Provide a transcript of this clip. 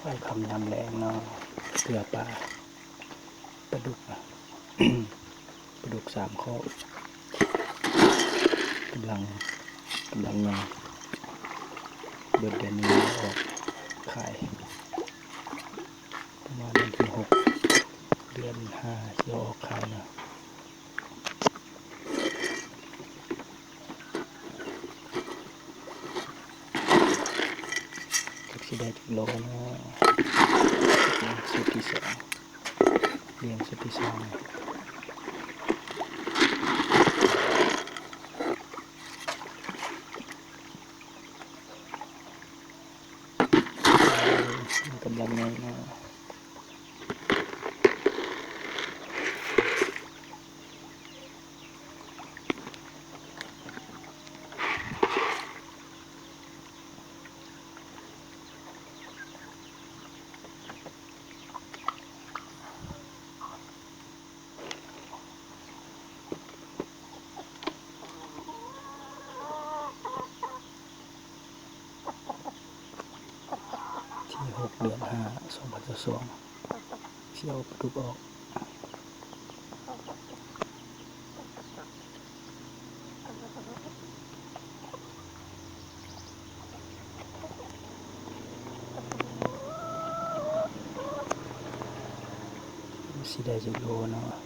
ໄປຄ່ຳຍາມແລງເນາະ ເກືອປາ ປາດຸກ ປາດຸກສາມຂໍ້ ກຳລັງ ກຳລັງໃຫຍ່ ເບິດເດືອນນີ້ອອກຂາຍ ປະມານວັນທີຫົກ ເດືອນຫ້າ ຊິເອົາອອກຂາຍເນາະ. ຈັກຊິໄດ້ຈັກໂລເນາະ ຊຸດທີສອງ ລ້ຽງຊຸດທີສອງ ກຳລັງໃຫຍ່ເນາະ. ທີຫົກ ເດືອນຫ້າ ສອງພັນຊາວສອງ ຊິເອົາປາດຸກອອກ ຊິໄດ້ຈັກໂລເນາະ.